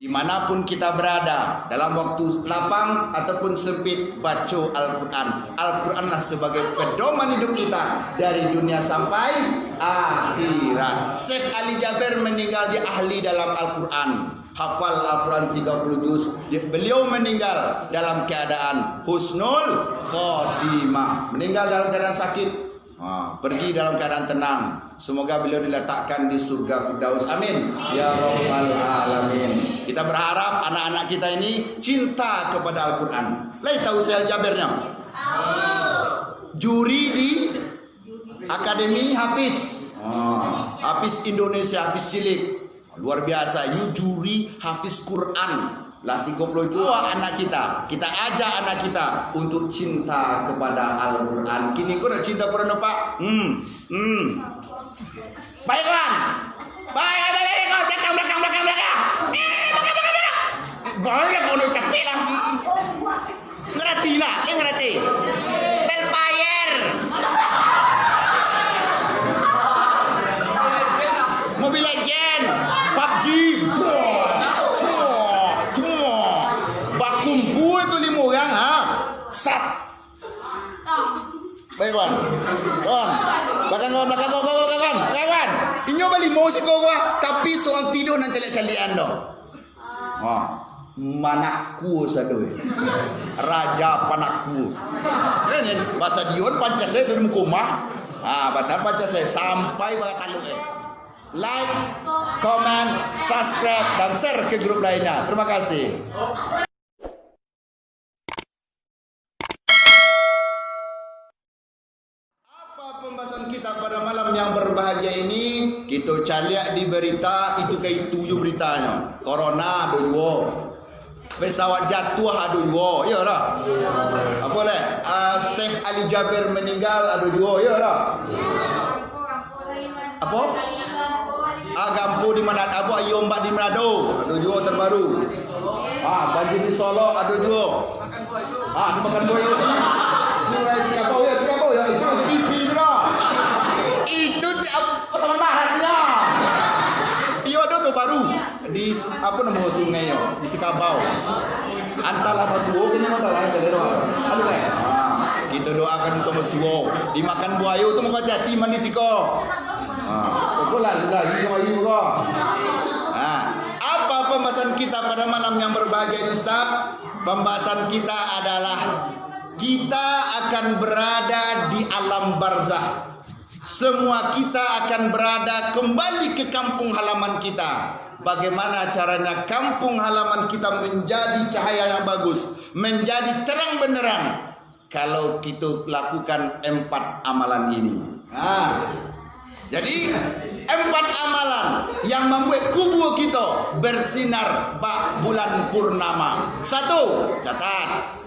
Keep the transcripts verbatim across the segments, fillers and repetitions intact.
Dimanapun kita berada, dalam waktu lapang ataupun sempit, baco Al-Quran. Al-Quranlah sebagai pedoman hidup kita dari dunia sampai akhirat. Syekh Ali Jaber meninggal, dia ahli dalam Al-Quran. Hafal Al-Quran tiga puluh juz. Dia, beliau meninggal dalam keadaan husnul khotimah. Meninggal dalam keadaan sakit. Ha, pergi dalam keadaan tenang. Semoga beliau diletakkan di surga Firdaus. Amin. Ya Rabbal Alamin. Kita berharap anak-anak kita ini cinta kepada Al-Quran. Lai tahu Syekh Jabernyo? Juri di Akademi Hafiz. Ha, Hafiz Indonesia, Hafiz Cilik. Luar biasa, inyo juri hafiz Quran. Lah tigo puluah dua anak kita. Kita ajak anak kita untuk cinta kepada Al-Quran. Kini ko nak cinta Quran, Pak? Hmm, hmm. Baik, Wan. Baik, baik, baik, baik, Wan. Belakang, belakang, belakang, belakang. Eh, belakang, belakang, belakang. Banyak kau nak capek lah. Hmm. Ngerti lah, eh, ngerti. Free Fire. Mobile Legend, pabji. Duo, duo, duo. Bakumpul tu limo urang, ha. Sat. Baik, kawan. Kawan. Belakang, kawan, belakang, kawan, kawan, belakang, kawan. Belakang, kawan. Inyo balimo siko, wah. Tapi surang tido nan caliak-caliakan tu. Ha, manakua sado, eh. Raja panakua. Kan, eh, basa Dion pancasila tu di muko umah. Ha, batal pancasila sampai bakataluk, eh. Like, comment, subscribe, dan share ke grup lainnya. Terima kasih. Apa pembahasan kita pada malam yang berbahagia ini? Kito caliak di berita, itu ka itu jo beritanyo. Corona ado juo. Pesawat jatuah ado juo, iyo lah. Apo leh? Ah, Syekh Ali Jaber meninggal ado juo, iyo lah. Apo? Ah, gampo di Manado, apo, aia ombak di Manado ado juo terbaru. Ah, banjir di Solok ado juo. Ah, dimakan buayo di Sungai Sikabau, ya, Sikabau, ya, itu masih T V tu lah. Itu di, ap-, pasaman barat tu lah. Iyo, ado tu baru. Di, apo namo sungai yo? Di Sikabau. Antahlah basuo, kini antahlah yang kalian doa. Aduh, eh. Ah, kito doakan untuak basuo. Dimakan buayo tu mako hati-hati mandi siko. Ah, kok lah, lah, ini kemari kok. Ah, apa pembahasan kita pada malam yang berbahagia ini, Ustaz? Pembahasan kita adalah kita akan berada di alam barzah. Semua kita akan berada kembali ke kampung halaman kita. Bagaimana caranya kampung halaman kita menjadi cahaya yang bagus, menjadi terang benderang? Kalau kito lakukan empat amalan ini. Nah, jadi, empat amalan yang mambuek kubua kito bersinar bak bulan purnama. Satu, catat.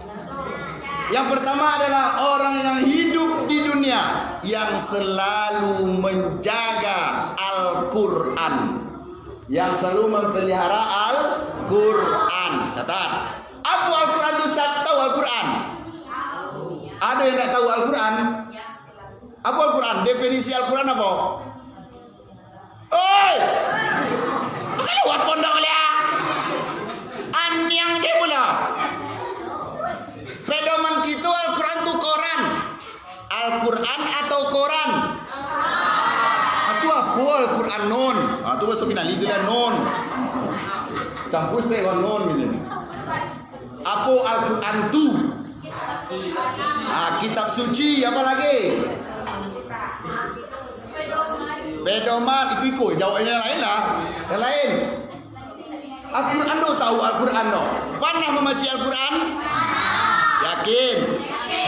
Yang pertama adalah orang yang hidup di dunia yang selalu menjaga Al-Quran. Yang selalu memelihara Al-Quran. Catat. Apo Al-Quran tu, Ustaz? Tahu Al-Quran? Ado yang tak tahu Al-Quran? Apo Al-Quran? Definisi Al-Quran apo? Oi! Kaluar pondok liak. Aniang dia pula. Pedoman kito Al-Quran tu koran. Al-Quran atau koran? Ah, tu apo Al-Quran nun? Ah, tu baso Pinali tu lah nun. Kampus teh nun gitu. Apo Al-Quran tu? Ah, kitab suci, apa lagi? Pedoman, iko-iko, jawabnyo yang lain lah. Yang lain. Al-Quran tu, tahu Al-Quran tu? Panah mamacik Al-Quran? Yakin?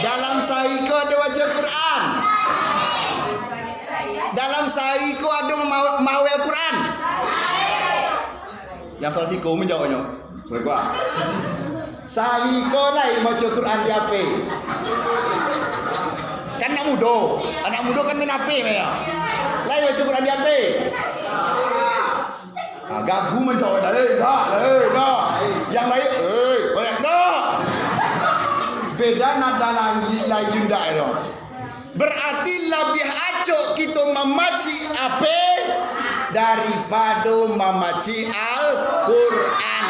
Dalam sahari ko ado baco Quran? Dalam sahari ko ado mawe-, mawe Al-Quran? Yang salah siko manjawabnyo. Baik, Pak. Sahari ko lai baco Quran di H P. Kan anak mudo. Anak mudo kan main H P, yo. Lai baco Quran di H P. Ah, gagu manjawab, eh, dak, eh, dak. Yang lain, eh, banyak dak. Beda nada langit lain dak, yo. Berarti labiah acok kito mamacik H P daripado mamacik Al-Quran.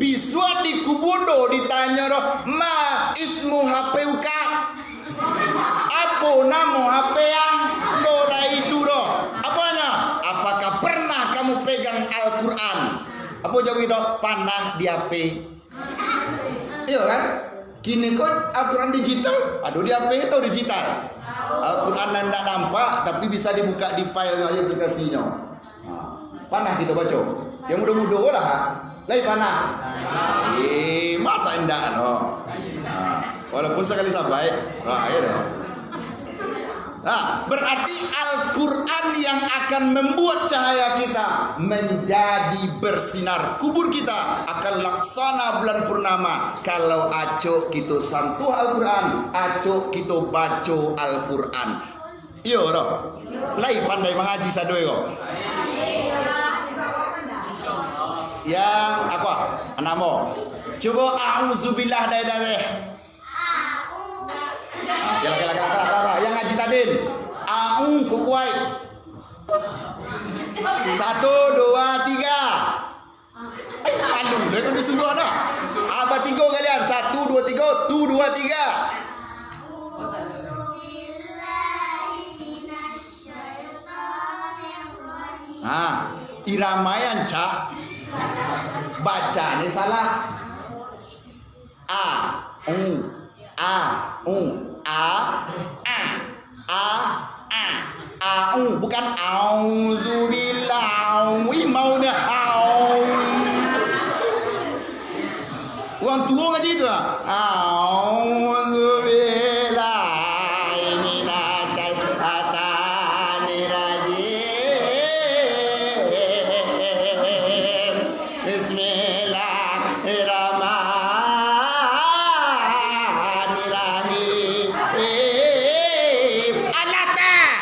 Isuak di kubun do ditanyo do, "Ma ismu H P uka?" Apo namo H P ang? Ndo lai itu doh. Aponyo? Apakah pernah kamu pegang Al-Quran? Apo jawab kito? Panah di H P. Iyo kan? Kini ko Al-Quran digital, ado di H P atau digital? Al-Quran nan ndak nampak, tapi bisa dibuka di file aja aplikasinya. Ha, panah kito baco. Yang mudo-mudo lah. Lai panah? Eh, masa indak no? Ha, walaupun sakali sabaik, lah, ya dah. Nah, berarti Al-Quran yang akan membuat cahaya kita menjadi bersinar. Kubur kita akan laksana bulan purnama. Kalau acok kito santuh Al-Quran, acok kito baco Al-Quran. Iyo, doh. Lai pandai mangaji sadoi ko. Yang, apo? Anamo. Cubo a'udzubillah dari-dari. Kela, kela, kela, kela, kela. Yang ngaji tadi. A'u, kukuai. Satu, dua, tiga. Eh, malu lah kau disuruh dah. Abah tiga kalian. Satu, dua, tiga. Tu, dua, tiga. Ha, irama yang cak. Baca ni salah. A, u, a, u, a, a, a, a, a, u. Bukan auzubillah, aui, mau dia, au. Urang tuo ngaji tu lah. Auzubillahi minasyaitonirrajim. Bismillahirrahmanirrahim. Alah, tak.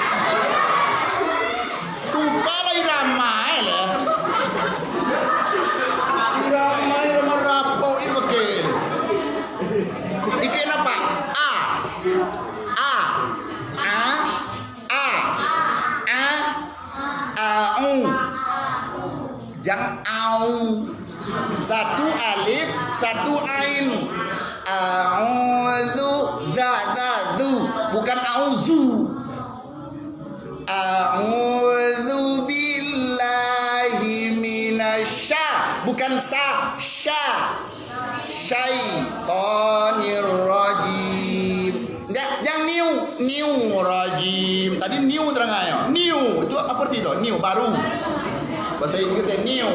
Tukalah irama e lah. Irama, irama rapok i pakai. Ikek napa? A. A. A. A. A. A. U. Jang au. Satu alif, satu ain. A'udzu, za, za, zu. Bukan auzu. A'udzu billahi minasya. Bukan sa, sya. Syaitonirrajim. Jangan, jangan niu, niu rajim. Tadi niu terang ayo. Niu, itu apa arti itu? Niu, baru. Bahasa Inggris ya, niu.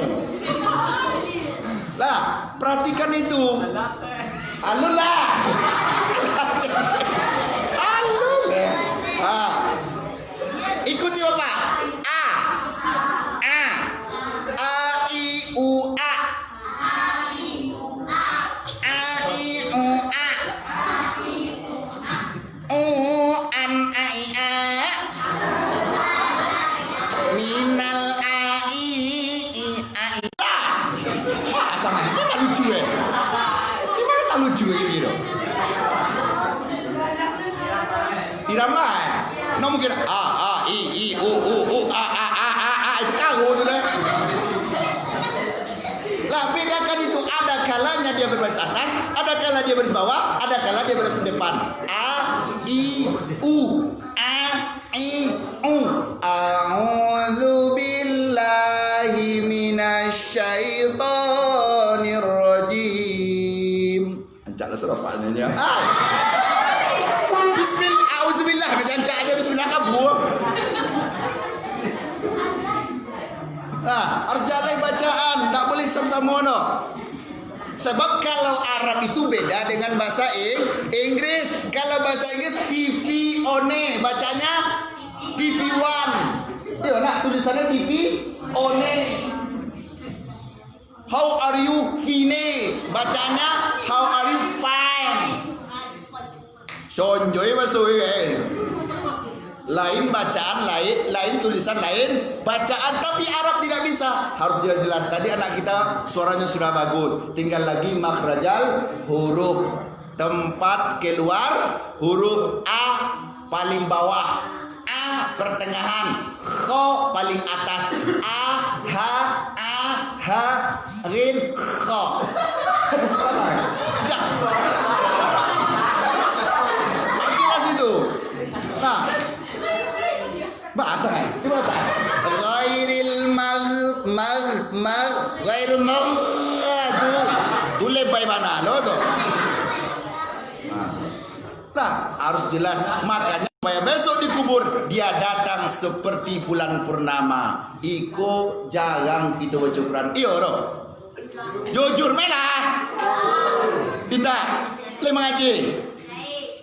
Lah, perhatikan itu. Alun lah. Alun lah. Ha. Ikuti Bapak. A. A. A, i, u, a. A, i, u, a. U, an, a, i, a. Minal a, i, i, a, i. Lah. Wah, sama itu tak lucu, eh. Gimana tak lucu, eh, gitu? Irama, eh? No mungkin a, a, i, i, u, u, u, a, a, a, a, a, itu kau tu lah. Lah, bedakan itu. Ada kalanya dia baris atas, ada kala dia baris bawah, ada kala dia baris depan. A, i, u, a, i, u. A'udzu billahi minasyaitonirrajim. Rancak lah surah Fatihah. Ah. Bismillah, auzubillah, macam rancak aja bismillah kabur. Nah, arjalai bacaan, ndak boleh sama-sama no. Sebab kalau Arab itu beda dengan bahasa Ing-, Inggris. Kalau bahasa Inggris, T V one, bacanya T V one. Iyo, nak tulisannya T V one. How are you, fine? Bacanya, how are you, fine? Sonjoi baso, eh. Lain bacaan, lain, lain tulisan, lain bacaan. Tapi Arab tidak bisa. Harus jelas-jelas. Tadi anak kita suaranya sudah bagus. Tinggal lagi makhrajal huruf. Tempat keluar huruf A paling bawah. A pertengahan, kho paling atas. A, ha, a, ha, ghin, kho. Mal, ghairu mal, tu, tu lebai bana lo tu. Nah, nah, harus jelas. Makanya supaya besok dikubur, dia datang seperti bulan purnama. Iko jarang kito baca Quran. Iyo, doh. Jujur, main lah. Indak. Lai mangaji.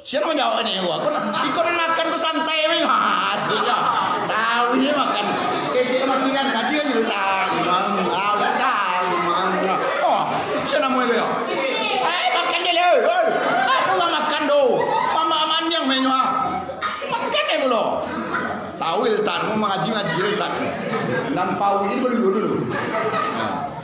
Sia nan manjawab ni, wah, kau nak, iko nan makan tu santai, weh. Ha, asiknyo. Tahu je makan. Kecek mati kan, tadi kan jelas. Mang, ah, udah tahu, mang. Oh, sia namo itu ya? Eh, makan je lah, eh. Ada orang makan tu. Mamak mandiang mainyo, ah. Makan je pulo. Tahu ya, Ustaz, mau mengaji, ngaji ya, Ustaz. Nan pau ini dulu, dulu. Nah.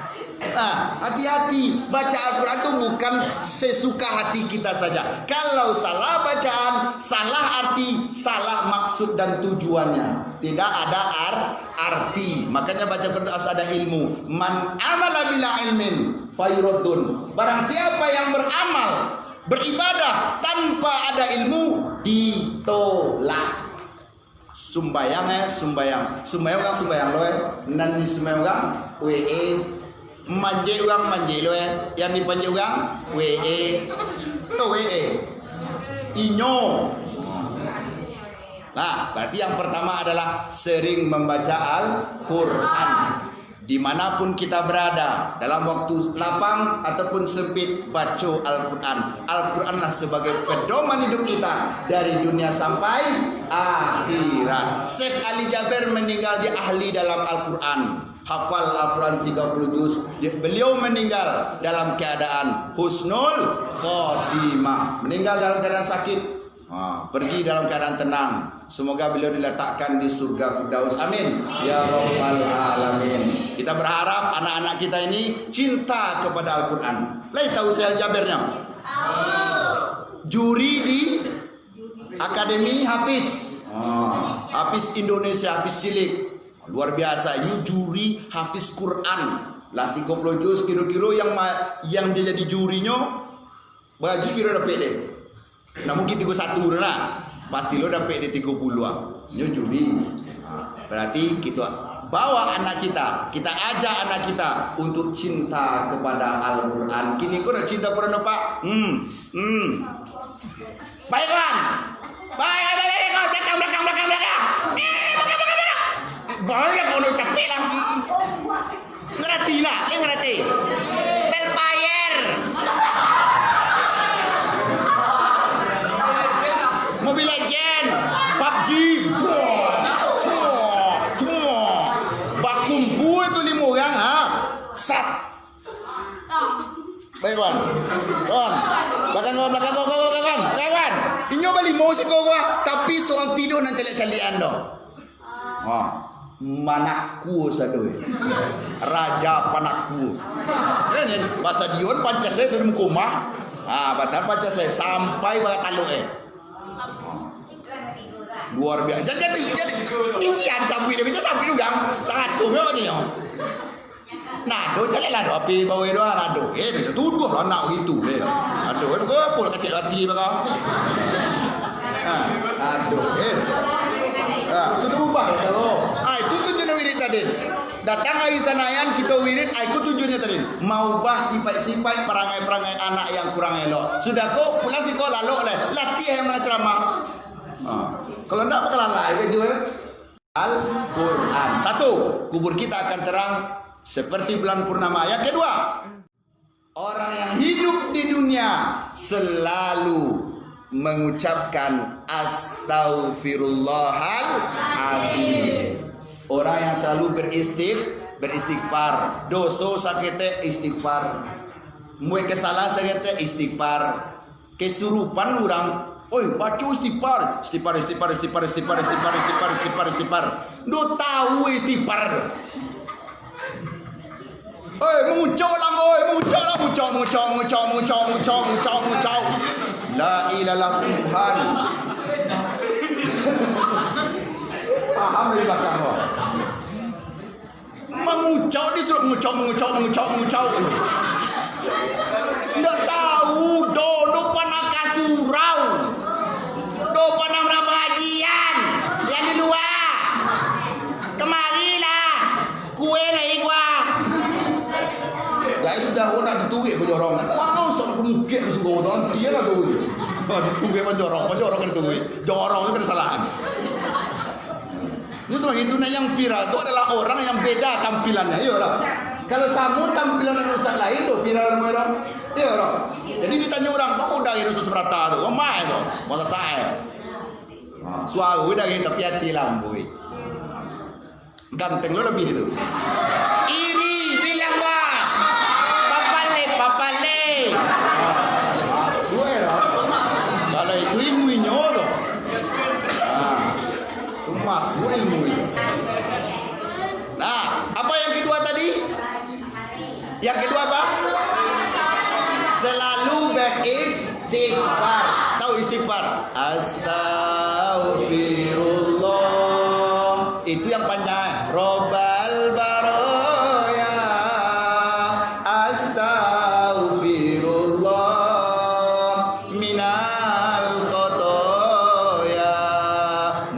Nah, hati-hati, baca Al-Quran tu bukan sesuka hati kita saja. Kalau salah bacaan, salah arti, salah maksud dan tujuannya. Tidak ada ar-, arti. Makanya baca Quran harus ada ilmu. Man amala bila ilmin fayuradun. Barang siapa yang beramal, beribadah tanpa ada ilmu, ditolak. Sumbayang, eh, sumbayang. Sumbayang urang sumbayang lo, eh. Nan di sumbayang urang, W E. Manjek urang, manjek lo, eh. Yang dipanjek urang, W E. To W E. Inyo. Nah, berarti yang pertama adalah sering membaca Al-Quran. Dimanapun kita berada, dalam waktu lapang ataupun sempit, baco Al-Quran. Al-Quranlah sebagai pedoman hidup kita dari dunia sampai akhirat. Syekh Ali Jaber meninggal di ahli dalam Al-Quran. Hafal Al-Quran tiga puluh juz. Beliau meninggal dalam keadaan husnul khotimah. Meninggal dalam keadaan sakit. Ha, pergi dalam keadaan tenang. Semoga beliau diletakkan di surga Firdaus. Amin. Ya Rabbal Alamin. Kita berharap anak-anak kita ini cinta kepada Al-Quran. Lai tahu Syekh Jabernya? Juri di Akademi Hafiz. Ha, Hafiz Indonesia, Hafiz Cilik. Luar biasa. Ini juri Hafiz Quran. Lah tiga puluh juz kiro-kiro yang ma-, yang dia jadi jurinyo, baju kiro dapek deh. Nah, mungkin tigo satu tu lah. Pasti lo dapek di tigo puluh ah. Nyo juri. Berarti kita bawa anak kita, kita ajak anak kita untuk cinta kepada Al-Quran. Kini ko nak cinta Quran apa? Hmm, hmm. Baik, Wan. Baik, baik, baik, baik, kau belakang, belakang, belakang, belakang. Eh, belakang, belakang, belakang. Baru lah kau nak capek lah. Hmm. Ngerti nak? Yang ngerti? Free Fire. Mobile Legend, pabji. Bakumpul tu limo urang, ha. Sat. Baik, kawan. Kawan. Belakang kawan, belakang kawan, kawan, kawan, kawan. Kawan. Inyo balimo siko gua, tapi surang tido nan caliak-caliakan tu. Ha, manakua sado. Raja panakua. Kan, kan? Bahasa Dion pancas sajo tu di muko umah. Ha, batan pancas sajo sampai baratalok eh. Luar biasa. Jadi, jadi, jadi. Isian sambuik dia, kita sambuik urang. Tangasuh dia katanya. Nah, do caliak lah, do api bawah do, nah, do, eh, tuduah lah anak gitu, eh. Aduh, eh, kau apa lah kacik hati baka. Ha, aduh, eh. Ha, itu tu ubah, kata lo. Ah, itu tujuan wirid tadi. Datang hari Sanayan, kita wirid, ah, itu tujuannya tadi. Mau ubah sifat-sifat, perangai-perangai anak yang kurang elok. Sudah ko, pulang siko lalok lah. Latihan yang ceramah. Ha. Kalau ndak, bakal lalai kan, Ju, eh? Al-Quran. Satu, kubur kita akan terang seperti bulan purnama. Yang kedua, orang yang hidup di dunia selalu mengucapkan astagfirullahalazim. Orang yang selalu beristig-, beristighfar. Doso saketek istighfar. Buat kesalahan saketek istighfar. Kesurupan urang, "Oi, baco istighfar." Istighfar, istighfar, istighfar, istighfar, istighfar, istighfar, istighfar, istighfar. Ndo tahu istighfar tu. "Oi, mangucau lah, oi, mangucau lah, mangucau, mangucau, mangucau, mangucau, mangucau, mangucau, mangucau." La ilaha Tuhan. Paham dari belakang kau. Mangucau, disuruah mangucau, mangucau, mangucau, mangucau. Ndak tahu, do, do panah ka surau. Do panah, panah pangajian yang di lua. Kamarilah, kue lai kuah. Sudah ko nak dituruik ko jorong. Wah, usah aku mukik di surau tu, nanti lah tu. Wah, dituruik ko jorong, ko jorong kan dituruik. Jorong tu kan kesalahan. Ini sebab itu, nah, yang viral tu adalah orang yang beda tampilannya, iyo lah. Kalau sama tampilan dengan ustaz lain tu, viral nama orang. Iyo lah. Jadi ditanya orang, "Kau udah itu seberata tu, ramai tu, masa saya." Ha, suara udah gitu, tapi hati lambui. Ganteng lo lebih tu. Iri, bilang bah. Papale, papale. Ah, suai lah. Kalau itu ilmu inyo tu. Ah, tu masuk ilmu itu. Nah, apa yang kedua tadi? Yang kedua apa? Selalu beristighfar. Tahu istighfar? Astaghfirullah. Itu yang panjang. Robbal baroya. Astaghfirullah minal khotoya.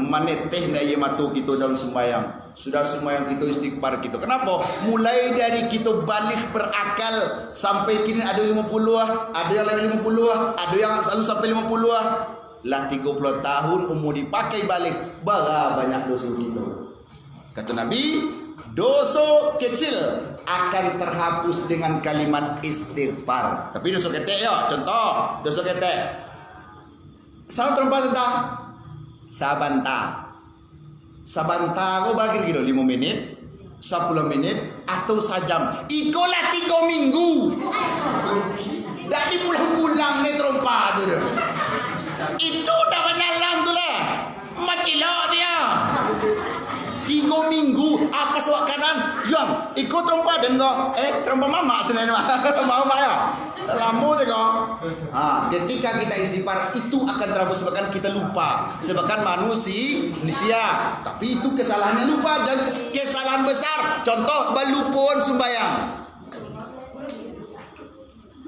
Maneteh aia mato kito dalam sembahyang. Sudah sembahyang kito, istighfar kito. Kenapa? Mulai dari kito baligh berakal sampai kini, ado limo puluah, ado yang lewat limo puluah, ado yang selalu sampai limo puluah. Lah tigo puluah tahun umur dipakai baligh, bara banyak doso kito. Kata Nabi, doso kecil akan terhapus dengan kalimat istighfar. Tapi doso ketek yo, contoh, doso ketek. Salah terompa sabanta. Sabanta. Sabanta ko bakiro-kiro limo menit, sapuluah menit, atau sajam. Iko lah tigo minggu. Dak dipulang-pulang ni terompa tu doh. Itu dah banyalang tu lah. Macilok dia. Tigo minggu, apa sawak kanan? Yang, iko terompa den ko. Eh, terompa mamak sini, mamak ya. Lamo tu ko. Ha, ketika kita istighfar, itu akan terhapus, sebabkan kita lupa. Sebabkan manusi-, manusia. Tapi itu kesalahannya lupa, dan kesalahan besar. Contoh, balupoan sumbayang.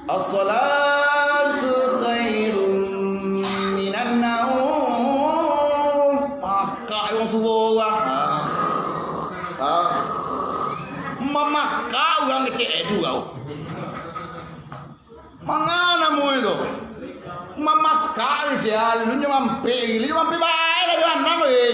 As-salatu khairum minan naum. Makak urang subuah. Ah. Ah. Mamakak urang kecek eh surau. Manga namo itu? Mamakak kecek, alun nyo mampek, gilo nyo mampek bae lah, jo anam, eh.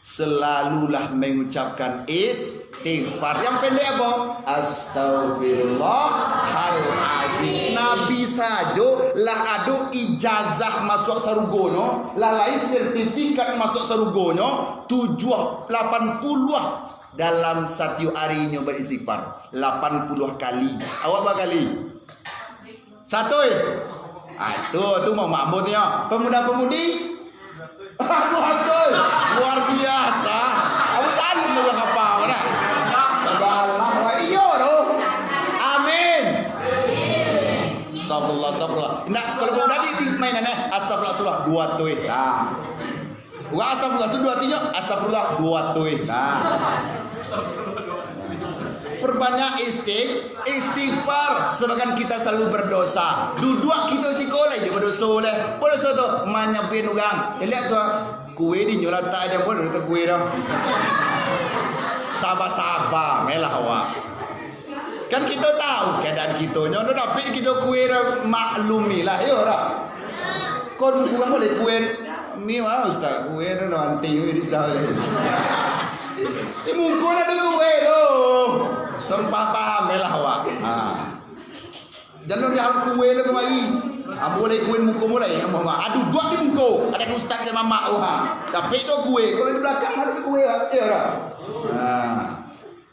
Selalulah mengucapkan istighfar. Yang pendek apa? Astagfirullahalazim. Nabi sajo lah ado ijazah masuak sarugonyo, lah lai sertifikat masuak sarugonyo, tujuah, lapan puluah dalam satiok arinyo beristighfar. Lapan puluah kali. Awak bara kali? Satu, eh? Ah, tu, tu mau mambo tu, ya. Pemuda-pemudi? Aku satu. Luar biasa. Aku salut tu urang apa, mana? Balah, wah, iyo tu. Amin. Astagfirullah, astagfirullah. Nah, kalau pemuda di, di mainan, eh, astagfirullah, astagfirullah, dua tu, eh. Nah. Urang astagfirullah tu dua tinyo, astagfirullah dua tu, eh. Nah. Perbanyak istig-, istighfar, sebabkan kita selalu berdosa. Duduak kito siko lai jo badoso lai. Badoso tu, manyabin urang. Liek tu, ah. Kue dinyo latak aja, pun ada kue dah. Saba-saba, melah awak. Kan kito tahu keadaan kito. Nyo, nyo dapik kito kue dah, maklumi lah, yo dah. Kon bukan boleh kue. Mi mah ustaz, kue dah nanti, mi di sudah. Di muko nak tu kue tu. Sampah paham lah awak. Ha. Jan diharap kue lah kemari. Ambo lai kue di muko mulai. Ambo mah. Aduh, duduak di muko. Ada ustaz dan mamak tu, ha. Dapik tu kue. Kalau di belakang ada kue, ha. Iyo dah. Ha.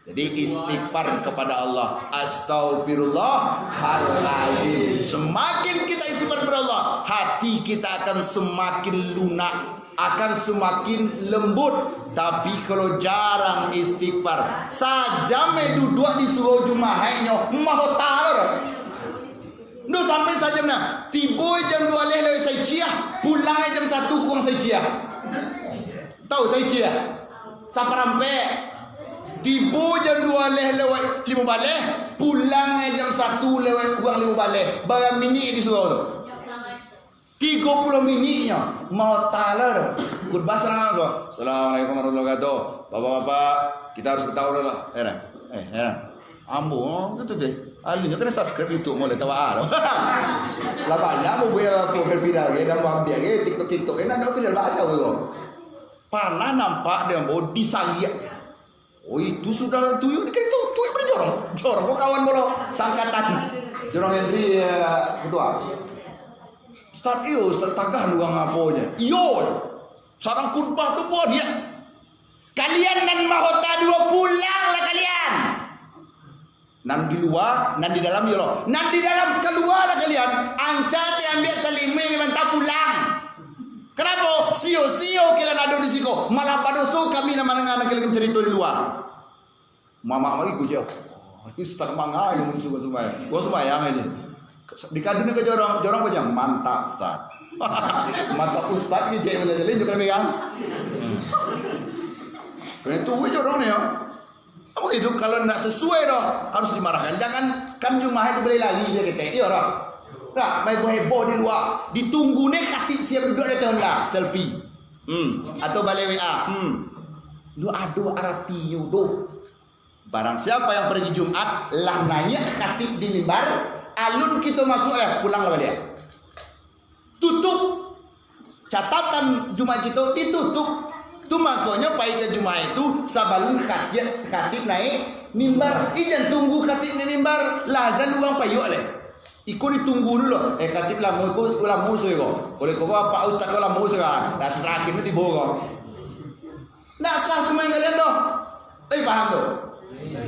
Jadi istighfar kepada Allah. Astagfirullahalazim. Semakin kita istighfar kepada Allah, hati kita akan semakin lunak, akan semakin lembut. Tapi kalau jarang istighfar, sajam eh duduak di surau Jumaat nyo, mahota lo. Ndak sampai sajam nah. Tibo jam dua leh lewat saiciah, pulang jam satu kurang saiciah. Tahu saiciah? Saparampek. Tibo jam dua leh lewat limo baleh, pulang jam satu lewat kurang limo baleh. Bara minik di surau tu? Tigo puluah miniknyo. Mau talar. Khutbah sarangan tu. Assalamualaikum warahmatullahi wabarakatuh. Bapak-bapak, kita harus ketahui lah. Eh, eh, eh. Ambo, oh, gitu deh. Alun nyo kanai subscribe YouTube moleh tawa lo. Lah banyak mau buat profil viral ge, dan mau ambiak ge, TikTok, TikTok ge, nak viral baca ko. Panah nampak dek ambo disariak. Oh, itu sudah tuyuk di itu, tuyuk bajorong. Jorong ko kawan bolo, sangkatan. Jorong Henry, eh, ketua. Ustaz iyo, Ustaz tagah urang aponyo. Iyo. Sadang khutbah tu buah dia. Kalian nan mahota duo, pulanglah kalian. Nan di lua, nan di dalam, yo lo. Nan di dalam, kalualah kalian. Anca ti ambiak salimai, mantap pulang. Kanapo? Sio-sio kalian ado di siko. Malah padoso kami nan mandanga nan kalian carito di lua. Mamak mari ku je. Ustaz mangai mun subuah sumbayang. Gua sumbayang aja. Di kadun ka jorong, jorong aja. Mantap, Ustaz. Mantap, Ustaz, ni cek mana jalan juga pegang. Kena tu gue jorong ni, ya. Apa gitu, kalau ndak sesuai doh, harus dimarahkan. Jangan, kan Jumahat tu boleh lari, dia ketek, iya doh. Tak, main heboh di luar. Ditunggu ni khatib siap duduk di atas Honda, selfie. Hmm, atau balai W A. Hmm. Lu ado aratinyo doh. Barang siapa yang pergi Jumat, lah naiak khatib di mimbar, alun kito masuk lah, pulanglah baliak. Tutup. Catatan Jumaik kito ditutup. Tu makonyo pai ka Jumaik tu sabalun khatib, khatib naiak mimbar. Ijan tunggu khatib naiak mimbar. Lah azan urang payuak leh. Iko ditunggu dulu. Eh, khatib lamo iko, lamo suai ko. Oleh ko, apak ustaz ko lamo suai kan. Dah terakhir ni tibo ko. Ndak sah sumbayang kalian doh. Tapi paham tu?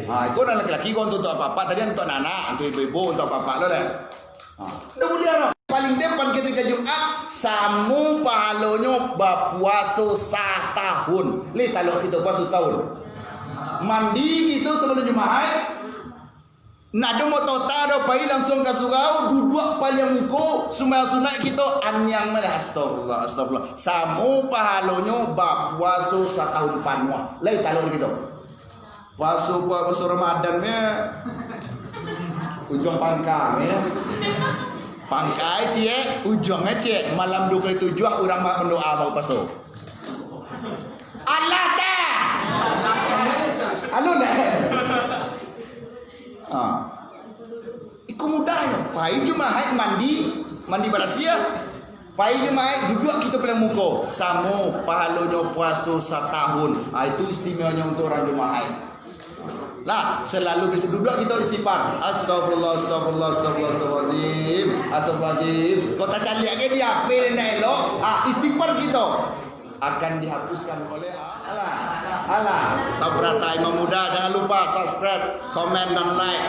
Ha, iko nan laki-laki ko untuak apak-apak, tadi untuak anak, untuak ibu-ibu, untuak apak-apak lo deh. Ha, ndak buliah doh. Paling depan ketika Jumat, samo pahalonyo bapuaso satahun. Lai talok kito puaso satahun. Mandi kito sabalun Jumaik, Ndak ado motota doh, pai langsuang ka surau, duduak paliang muko, sumbayang sunat kito, aniang malah, astagfirullah, astagfirullah. Samo pahalonyo bapuaso satahun panuah. Lai talok kito. Puaso, puaso Ramadan meh. Ujuang pangka meh. Pangka ciek, ujuangnyo ciek. Malam duo kali tujuah urang ma-, mandoa bapuaso. Alah tah. Alun dah. Ha. Iko mudahnyo. Pai Jumaik mandi, mandi barasiah. Pai Jumaik duduak kito paliang muko. Samo pahalonyo puaso satahun. Ha, itu istimewanyo untuak urang Jumaik. Lah, selalu bisa duduak kito istighfar. Astagfirullah, astagfirullah, astagfirullah, astagfirullahaladzim. Astagfirullahaladzim. Kok tacaliak ge di H P ni ndak elok. Ah, istighfar kito. Akan dihapuskan oleh Allah. Allah. Sabrata Imam Muda, jangan lupa subscribe, komen, dan like.